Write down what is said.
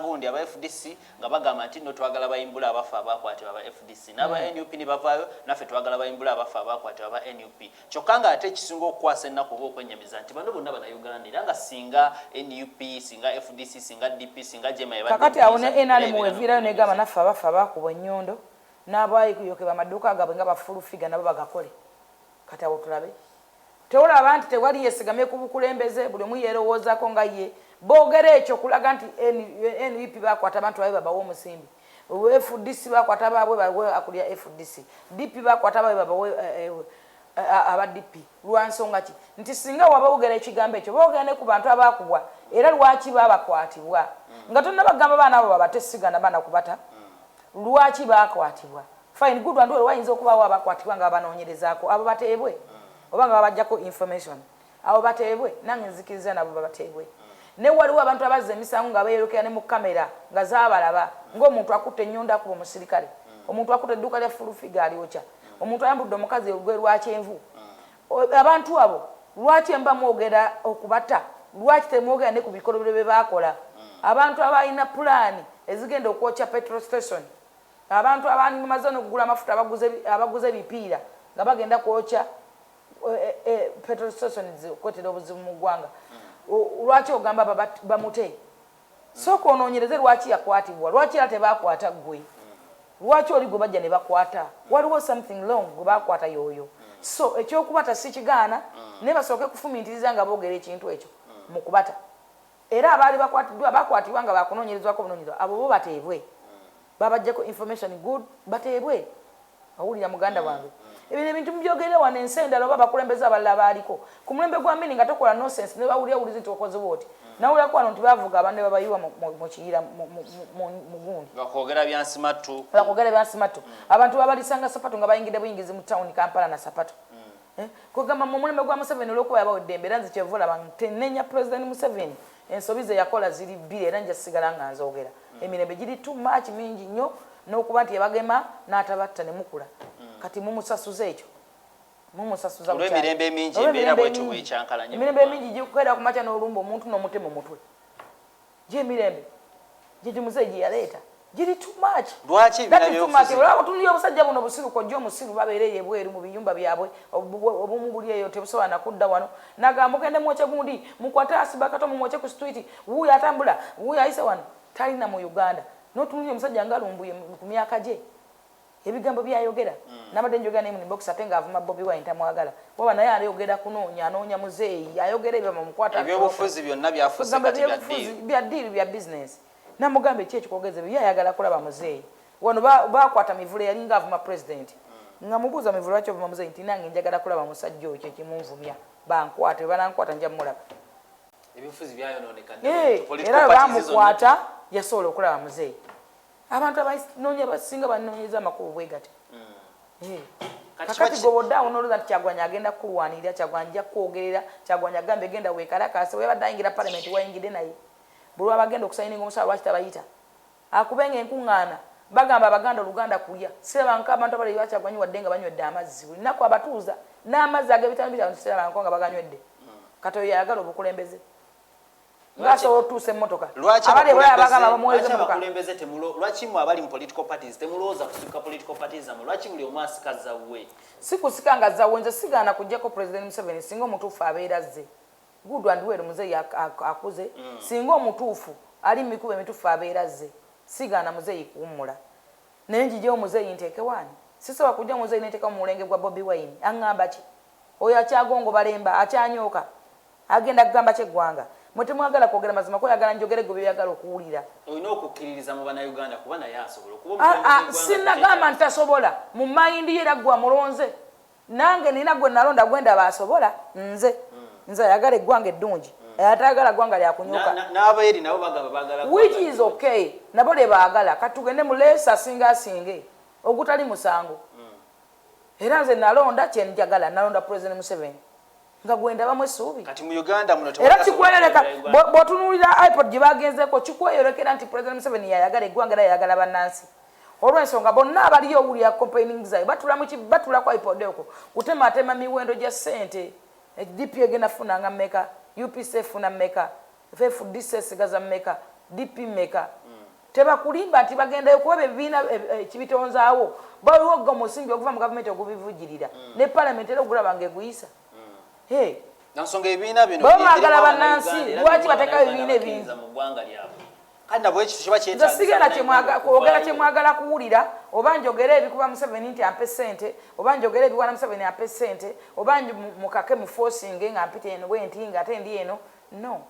Gundi aba FDC nga bagamba nti nno twagala bayimbula abafa abakwatibwa aba FDC, n'aba NUP ne bavaayo, naffe twagala bayimbula abafa abakwatibwa aba NUP. Kyokka nga ate ekisinga okukwasa ennaku oba okwennyamiza nti bano bonna Bannayuganda, era nga singa NUP, singa FDC, singa DP, singa JEMA. Kakati awo ne NRM weviirayo negamba naffe abafa abaakubwa ennyondo n'abayokebwa amaduuka gaabwe nga bafulufiga nabo bagakole. Kati awo tulabe, tewolaba nti tewali yesigamye ku bukulembeze, buli omu yeerowoozaako nga ye. Boogera ekyo kulaga nti NUP bakwata abantu babe babawe omusimbi, FDC bakwata baabwe bawe akulya FDC, DP bakwata baabwe babawe aba DP. Lwansonga ki nti singa wabawogera ekigambo ekyo, boogera ne ku bantu abakubwa, era lwaki babakwatibwa nga tonnabagamba baana abo babate? Sigana baana kubata, lwaki bakwatibwa? Fine, good and well, wayinza okubaawo abakwatibwa nga babanoonyerezaako, abo bateebwe, oba nga babajjako information, abo bateebwe. Nange nzikiriza nabo babateebwe. Ne waliwo abantu abazza emisango nga beeyolekera ne mu kamera nga zaabalaba, ng'omuntu akutte ennyondo akuba omusirikale, omuntu akutte edduuka lya fulufiga alyokya, omuntu ayambudde omukazi olugwe lwakyenvu. Abantu abo lwaki emba mwogera okubata? Lwaki temwogera ne ku bikolobero bye baakola? Abantu abalina pulaani ezigenda okwokya petrol station, abantu abamaze nokugula amafuta, abaguze ebipiira nga bagenda kwokya petrol stations okwetera obuzibu mu ggwanga, lwaki ogamba bamute? Sooka onoonyereze lwaki yakwatibwa, lwaki era tebakwata ggwe, lwaki oli gwe bajja ne bakwata? Waliwo something wrong gwe bakwata yoyo. So ekyokubata si kigaana, naye basooke kufumintiriza nga boogera ekintu ekyo mu kubata. Era abaali bakwatiddwa, bakwatibwa nga bakunoonyerezwako obunoonyerezwa, abo bo bateebwe, babajjako information, good, bateebwe. Owulira muganda wange, ebino ebintu mubyogerera wano, ensi endala oba abakulembeze abalala baaliko ku mulembe gwa Amini nga tokola nonsense ne bawulira wulizi nti okoze bwoti. Nawulirako wano nti bavuga abantu ne babayiwa mu kiyira mu gundi. Bakwogera byansimattu. Bakwogera byansimattu. Abantu babalisanga sapatu nga bayingidde buyingizi mu tawuni Kampala na sapatu. Kugamba mu mulembe gwa Museveni, olwokuba yabawa eddembe, era nze kyeva olaba tenenya President Museveni, ensobi ze yakola ziri bbiri, era nja sigala nga nzogera. Emirembe giri too much, mingi nnyo, n'okuba nti yabagema n'atabatta ne mukula. Kati mumusasuza ekyo, mumusasuza. Olw'emirembe emingi, embeera bwetyo bwekyankalanye. Emirembe emingi gikukeera ku makya n'olumba omuntu n'omutema omutwe. Gyemirembe gyegyo muzeeyi gye yaleeta giri too much. Lwaki ebibiina byobufuzi? Otunulira obusajja buno busiru, kojja omusiru, babeera eyo ebweru mu biyumba byabwe, obumu buli eyo tebusobola nakudda wano. Nagamba mugende mwokye gundi, mukwate asibakato mumwokye ku street, wuuyo atambula, wuuyo ayise wano, talina mu Uganda. Notunulira omusajja nga Lumbuye ku myaka gye, ebigambo byayogera. Nabadde njogera naye mu inbox, ate ng'avuma Bobi Wine, tamwagala waba naye ayogera kunoonya, anoonya muzeeyi, ayogera ebyo bamukwata. Ebyobufuzi byonna byafuuse kati bya deal. Bya deal, bya business. Namugamba eki ekikwogeza ebyo? Ye ayagala kulaba muzeeyi. Wano bakwata Mivule, yalinga avuma president, nga mubuuza, "Mivule, lwaki ovuma muzeeyi?" Nti, "Nange njagala kulaba musajja oyo, kyekimunvumya. Bankwate, banankwata nja mulaba." Ebyobufuzi byayononeka. Era bamukwata, yasobola okulaba muzeeyi. Abantu abanoonya basinga banoonyeza amakubo bwe gati. Kakati gwe awo nolowooza nti Kyagwanyi agenda kukulwanirira, Kyagwanyi ajja kukwogerera, Kyagwanyi agambe genda weekalakaase. Weyabadde ayingira palamenti, wayingidde naye buli lwabagenda okusayininga omusaala, lwaki tabayita akubenga enkuŋŋaana? Bagamba Abaganda oluganda kulya, sirabanko abantu abali bakyagwanyi wadde nga banywedde amazzi buli nnaku, abatuuza n'amazzi ag'ebitano bitano, sirabanko nga baganywedde. Kati oyo yayagala obukulembeze ngaasobola otuusa emmotoka. Abali ebulaya bagamba bamuweereza emmotoka. Lwaki mwe abali mu political parties temulowooza kusika political parties zammwe? Lwaki buli omu asika zawwe? Si kusika nga zawwe. Nze sigaana kuggyako President Museveni singa omutuufu abeera azze. Good and well, muzeeyi akuze. Singa omutuufu ali mu mikubo emituufu abeera azze, sigaana muzeeyi kuwummula. Naye njijewo muzeeyi nteeke waani? Sisobola kujja muzeeyi neteeka mu mulenge gwa Bobi Wine. Aŋŋamba ki oyo? Akyagongo balemba, akyanyooka, agenda kugamba ki eggwanga? Mwe temwagala kwogera mazima, kweyagala njogere gwe byeyagala okuwulira. Olina okukkiririza mu Bannayuganda kuba naye asobola okuba. Sinagamba nti tasobola. Mu mind ye, era gwe amulonze, nange nina gwe nalonda, gwendaba asobola. Nze nze ayagala eggwanga eddungi, atayagala ggwanga lyakunyuka. N'abeeri nabo bagamba bagala. Which is okay, nabo lye baagala. Kati tugende mu leesi, asinga asinge ogutali musango. Era nze nalonda kyenjagala, nalonda President Museveni nga gwendabamu essuubi. Kati mu Uganda muno era kikweyoleka bw'otunuulira IPOD gye bagenzeko, kikweyolekera nti President Museveni yayagala eggwanga era yayagala bannansi, olw'ensonga bonna abaliyo owulira complaining zaabwe, batula ku IPOD okwo kutematema miwendo gya ssente. DP egenda funanga mmeka? UPC efuna mmeka? FDC esigaza mmeka? DP mmeka? Tebakulimba nti bagendayo, kuba ebibiina kibitonzaawo baliwo gga omusingi okuva mu gavumenti ogubivujjirira ne palamenti era ogulaba nga eguyisa. Hey. Nansonga ebibiina bino Baba baagala bannansi, lwaki bateekayo ebibiina ebingi? Mu ggwanga lyabwe, kandi nabwe ekyo kiba Nze kyetaagisa sigenda Bannayuganda kwogera okuvaayo. Kyemwagala kuwulira, oba njogere ebikuba Museveni nti ampe sente, oba njogere ebiwana Museveni ampe sente, oba mukake muforcinge nga mpita eno bwe nti nga ate ndi eno, no.